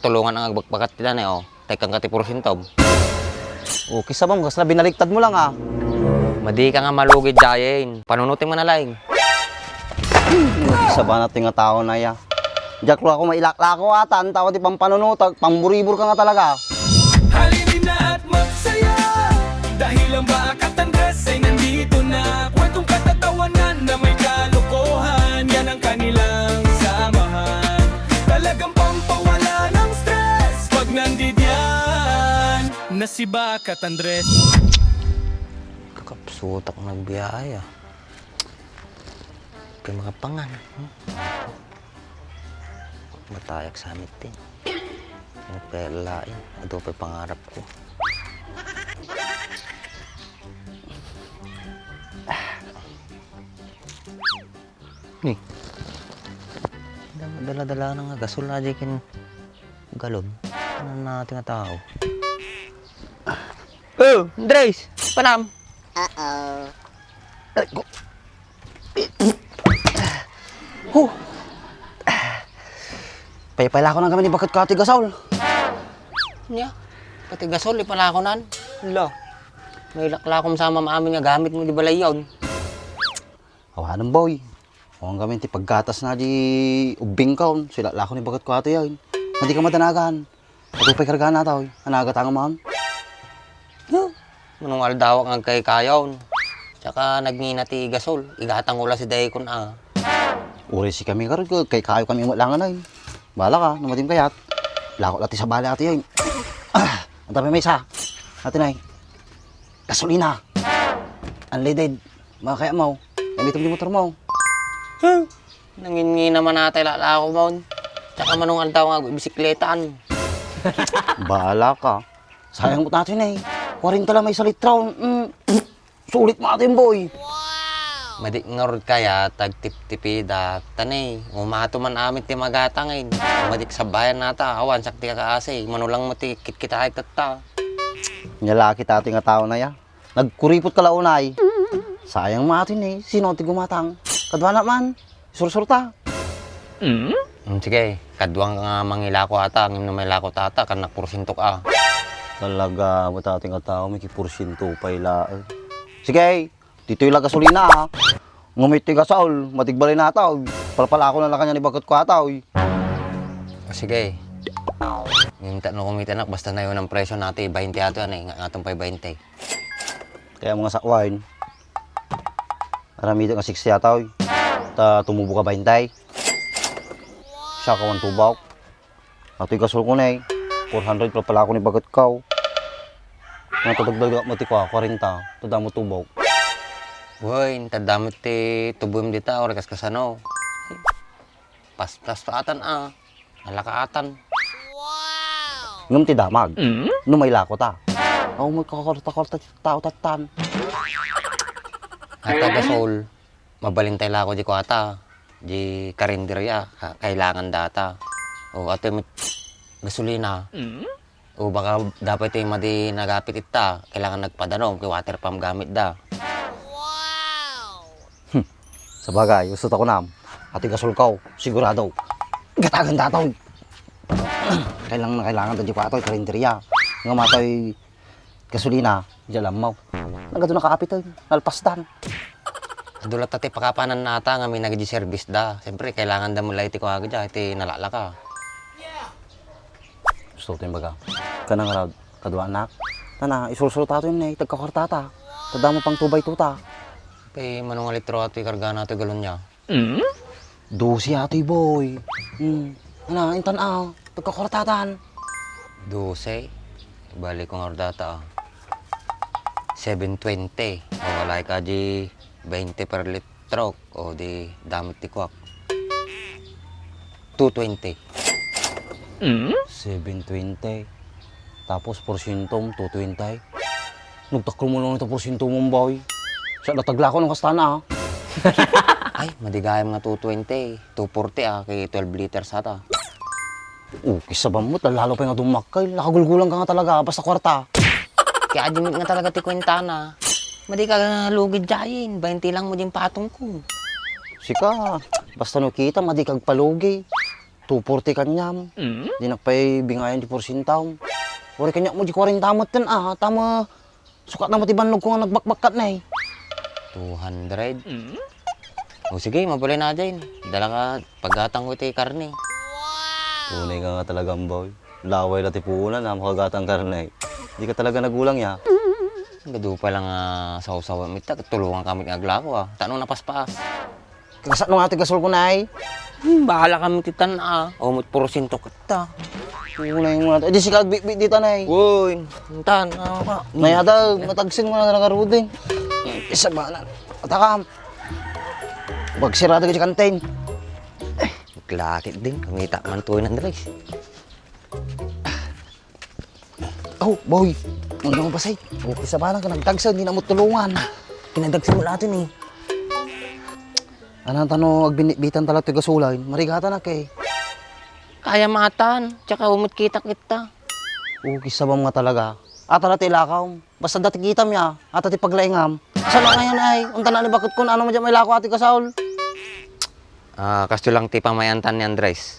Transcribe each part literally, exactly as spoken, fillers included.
Tulongan nga agbakbakat ti danay, o. Tekkan ka ti porsientom. O, kisa bam, kasla binaliktad mo lang, a. Madi ka nga malugi, Jayen. Panunotem nga nalaing. Kisa ba na ti nga tao na ya? Diak la ako mailaklako atan, tao ti pampanunotak, pamburibur ka nga talaga. Halina at magsaya dahil ang Bakat Andres ay nandito na. Kwentong katatawanan na may kalokohan, yan ang kanilang samahan. Talagang pampawala ng stress pag nandidiyan na si Bakat Andres. Kakapsutak nagbiyahe, a. Kay makapangan, hmm? Matayak sa amin, tin. Ano kaya lain? Adu pay pangarap ko. Ni. Dala-dala na nga gasol na di kin galon. Ano na ti nga tao? Oh, Andres! Panam! Uh-oh. Ay, ko. Huh. Paypaylakonan kami ni Baket ko ati gasol. Nya, pati gasol, ipalakonan. Lo, may laklakom sa mama amin nga gamit mo di balayyon. Awanan, boy. Awan kami ti paggatas na di ubbing kaon. Sila lako ni Baket ko ati yan. Hindi ka madanagan. Adu pay kargana taw, anagatang man. Huh, manong aldawak nga agkaykayon. Tsaka nagngina ti gasol, igatang ko la si Daykon a. Uray si kami karud, kaykayo kami met langan ay. Bala ka, no madim kayat. Lako la ti sabali ati ay. Ah, ang tabi may isa. Ati nay. Gasolina. Unleaded. Makakaya mo. Gamitom di motor mo. Huh? Nangingina man atay lalako mon. Tsaka manong aldaw nga agbibisikleta an. Bahala ka. Sayang mo tatin eh. Kwarenta lang may isa litro. Mm. Sulit mo atin, boy. Madi ngarud kaya tagtiptipida. Tanay, umato man amin ti magatang eh. Madi sabayan nata. Awan, sakti ka kaasi. Manulang mo ti kitkitaek tatta. Nyalaki tati nga tao na ya. Nagkuripot ka la unay. Sayang matin eh. Sino ti gumatang? Kaduana man. Sursurta. Mm, sige, kaduang ka nga mangilako ata, ngem no mailako ta ata, kannak porsiento ka. Talaga, matating a tao, may kiporsiento pay laeng. Sige, ditoy la gasolina, a. Ngumit ti gasol, matigbalay na ata, oy. Palpalako na lang kanya ni Baket ko ata, oy. O, sige. Ngem ta no kumita nak, basta na yun ang presyo natin, bainte ato yan eh, nga, nga pay bainte. Kaya mga sakwain, aramidek nga siksi ata, oy. Ta tumubo ka bainte. Siya ka wan tubaw. Atoy gasol ko na eh. Four hundred pala pala ako ni Baget Kaw. Nga tadagdaga mo ti kwa, kwarenta. Tadamo tubaw. Boy, tadamo ti tubuem dita, oras kas kasano. Pas, pas paatan a. Nalakaatan. Ngem ti damag, mm? No mailako ta. Aw, may kakorta-korta ti tao tattan. Ata gasol, mabalin tay lako di kuata. Di karinderya, ka-, kailangan data. O, ato met gasolina. Mm? O, baka dapat tayo madi nagapit ita. Kailangan nagpadanom, kay water pump gamit da. Hmm. Sabagay, gusto ta kunam. Ati gasolkaw, sigurado. Gatagan dataw. Kailangan na kailangan ta di pa atoy karinderya. Nga matoy gasolina, di alam mo. Nagado nakaapit ay, nalpasdan. Adu la ta ti pakapanan nata nga minagidi service da. Siyempre, kailangan da mulay ti kuwaga dya, ti nalalaka. Gusto ko imbaga. Kanang rag, kaduanak. Tana, isulsul ta to yun eh, tagkakartata. Tadamo pang two by two ta. Kay manong alitro ato ikarga na to galon niya. Mm? Dose ato, boy. Mm. Ana, intan a, tagkakartatan. Dose? Balik ko nga data ah. Seven twenty. O, walay ka di twenty per lit-, Truck, o di, damot ti kuak. Two twenty. Mm? Seven twenty. Tapos, porsientom, two twenty. Nagtakkel mo lang ito porsiento mo, boy. Sa datag lako ng kastana, ah. Ay, madigayam nga two twenty. Two forty, ah, kay twelve liters ata. Oh, kisa ba mo, lalo pa nga dumakkel. Nakagulgulang ka nga talaga, basta kwarta. Kaya adimit nga talaga ti kwentana. Madi ka lugid dyayen, bainte lang mo din patong ko. Sika, basta no kita, madi kag palugi. two forty kaniam. Mm? Dinak pay bingayan ti porsientam. Uray kaniak mo di kwarenta metten a, ta mo, sukatna mo ti bannogko nga nagbakbakkat nay. Two hundred? Mm? O sige, mabalin na din. Dala ka, paggatangko iti karne. Wow! Tunay ka nga talaga, Amboy. Laway la ti puonan a makagatang karne. Di ka talaga nagulang ya. Gadu pa lang a sawsaw mi ta, tulungan kami nga aglako a. Tano napaspas. Kasano nga ti gasolko nay? Hmm, bahala kami ti tan a. O, met porsiento ketta. Tunay nga. Eh, di sika agbitbit di tanay. Uy, tan, ano ka? Nay, ada, matagsin mo na nga ruding. Isa ba na? Atakam. Pagsirado ka di kantin. Lakit din, kumita man tuloy ng dalays. Oh, boy. Ano mo ba say? Okay, sa balang ka nagdagsa, hindi na mo tulungan. Kinadagsa mo natin eh. Anong tano agbinitbitan talaga ti gasolin? Marigatan na kay. Kaya matan, tsaka umut kita kita. Okay, sabam nga talaga. Ata na ti lakaw. Basta dati kitam ya, ata ti paglaingam. Saan na ngayon ay? Unta na ni bakit kun ano mo dyan may lako ati kasal? Ah, kasto lang ti pamayantan ni Andres.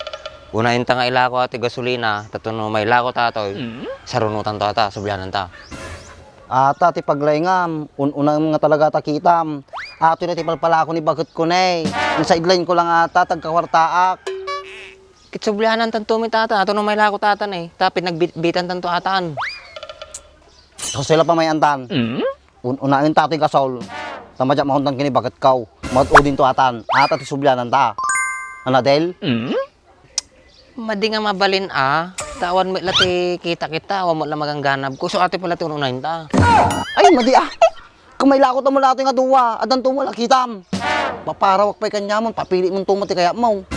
Una inta nga ilako ati gasolina, tatuno may lako tatoy, mm, sarunutan to ata, sublianan ta. Ata ti paglaingam, un-una nga talaga ta kitam. Ato na ti palpalako ni bakit kun eh. Ang sideline ko lang ata, tagkawartaak. Kit sublianan tanto mi tata, ato no may lako tatan eh. Tapit nagbitbitan tanto atan. Jose la pamayantan. Mm? Un-, unaen tatoy gasol. Ta madiak mauntan kini bakit kaw. Maud-udin to atan. Ata ti sublianan ta. Anadel? Mm? Madi nga mabalin a. Ta awan met la ti kita-kita, awan met la magangganab. Kuso ati pala ti unaen ta. Ay, madi a. Kung may lako ta mo la atoy nga duwa, adan to mo la kitam. Paparawak pay kaniamon, papili mo to mo ti kayat mo.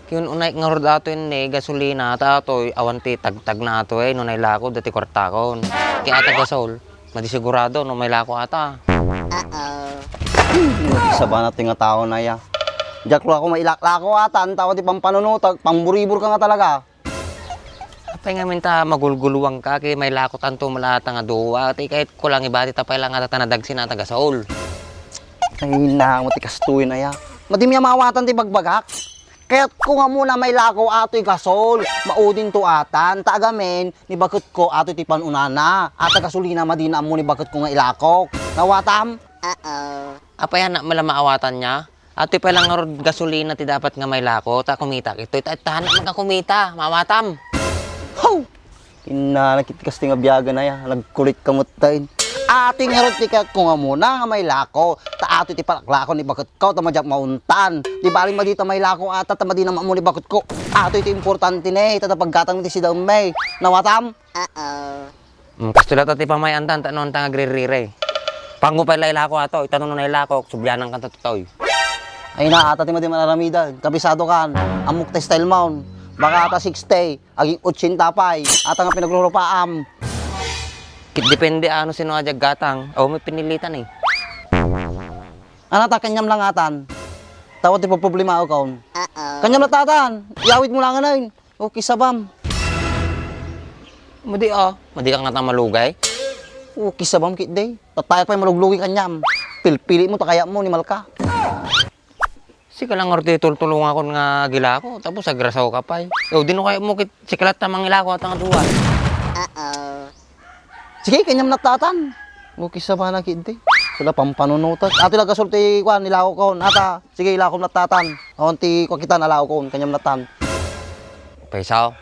Kiun unay nga rod ato ni gasolina, ta atoy, awan ti tagtag na ato eh, no nailako, dati kwartakon. Kaya ata gasol. Madi sigurado no may lako ata. Sabana ti nga tao na ya. Diak lo ako mailaklako ata, ang tao ti pampanunotag, pamburibur ka nga talaga. Apay ngamin ta magulguluang ka, kay may lako tanto malata nga duwa, ti kayat ko lang ibati ta pay lang ata ta nadagsin ata gasol. Ay, na mo ti kastoy na ya. Madi mi amawatan ti bagbagak. Kayat ko nga muna may lako atoy gasol. Maudin to atan. Ta agamin, ni bakit ko ato ti panunana. Ata gasolina madina mo ni bakit ko nga ilakok. Nawatam? Uh-oh. Apay anak mo lang maawatan niya? Ato pay lang ngarud gasolina ti dapat nga may lako. Ta kumita kito. Ta, ta anak mo ka kumita. Mawatam. Ho! Kinana kiti kastoy nga biaga na ya. Nagkulit ka mutain. Ati ngarud ti kayat ko nga muna nga may lako. Ta ato ti palaklako ni bakit ko. Ta madiak mauntan. Di bali madita may lako ata. Ta madina maammo ni bakit ko. Ato iti importante ne. Ta paggatang ti sidaw may. Nawatam? Uh-oh. Mm, kastoy la ta ti pamayantan, ta no anta nga agririre. Pango pay la ilako ato, itano no nailako, sublianan kan tatoy. Ay na, ata ti madi man aramidan, kabisado kan, ammok ti style maun. Baka ata sixty, aging ochenta pay, ata nga pinagrurupaam. Kit depende ano sino a diaggatang, aw may pinilitan eh. Ana ta kanyam lang atan. Tawat ti problema ako kaun. Uh-oh. Kanyam lang tatan, iyawid mo lang ngayon. Okay, sabam. Madi, ah. Madi ka nga ta malugay? Okay, sabam, kit day. Tatayak pa'y maluglugi kanyam. Pilpili mo, takaya mo, ni Malka. Sika lang orti tultulungan kon nga gilako, tapos agrasaw ka pa'y. Yo, dino kaya mo kit, sikilat ta mangilako at nga duwa. Uh-oh. Sige, kanyam natatan. Mo kisa ba na kidi? Sila pampanunutan. Ato lang kasulti, kuan, ilako ko. Ata, sige, ilako natatan. Awan ti kuan kita, nalako ko, kanyam natan. Paisaw,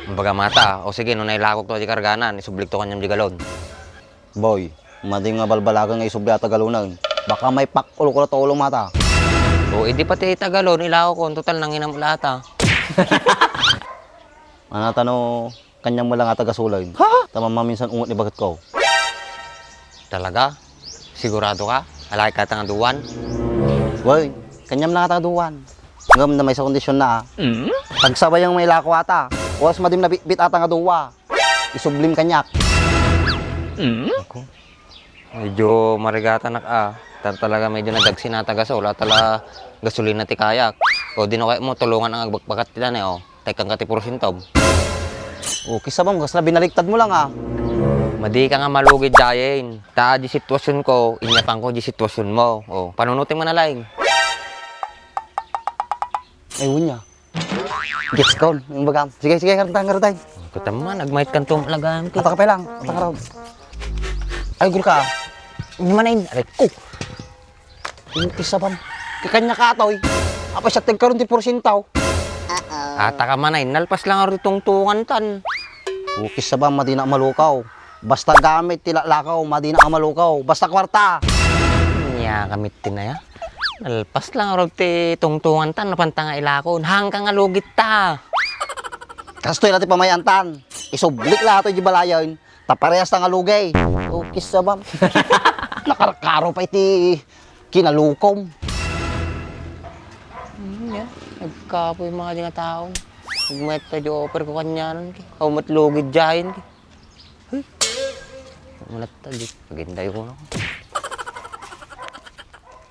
ang baga mata. O sige, no nailakok to di karganan, isublik to kanyam di galon. Boy, madi nga balbalagan nga isubli ata galonan. Baka may pakul ko na to ulo mata. O, edi pati ita galon, ilako ko, total nanginam ulata. Ano tano, Kanyam mo lang ata gasolin. Ha? Tama maminsan ungot ni bakit ko. Talaga? Sigurado ka? Alay ka tanga duwan? Way, kanyam lang ata duwan. Ngam na may sa kondisyon na, ah. Mm? Pagsabay ang may lako ata. Oras madim na bitbit ata nga duwa. Isublim kanyak. Mm? Ako. Medyo marigatan nak, ah. Tar talaga medyo nadagsin ata gasol. Ata la gasolina ti kayak. O, di no kaya mo tulungan ang agbakbakat ti tanay, oh. Tekang ka ti porsintom. O, kisa bang, kasla binaligtad mo lang, ah. Madi ka nga malugid, Jayen. Ta, di sitwasyon ko, inyapang ko di sitwasyon mo. O, panunutin mo na laing. Ay, unya. Gets ko, yung bagam. Sige, sige, karantang, karantang. Katamman, agmayat kanto ang alagam ko. Ataka pa lang, ataka raw. Ay, gul ka. Ni manay, aray ko. Ukis sabam. Kakanya ka, Toy. Apa siya tagkaroon ti porsyento? Ata ka manay, nalpas lang aro tungtungan tan. Ukis sabam, madina malukaw. Basta gamit ti laklakaw, madina malukaw. Basta kwarta. Nya, gamit ti na ya. Nalpas lang aro ti tungtungan tan, napanta nga ilakon. Hangka nga lugit ta. Kastoy na ti pamayantan. Isublik la to di balayan. Ta parehas ta nga lugay. Ukis sabam. Nakarkaro pa iti kinalukom. Hmm, yan. Nagkapoy mga di nga taon. Nagmayat pa di offer ko kanyanan. Aw, matlugid dyan. Huh? Manat ta di. Magindayo ko na.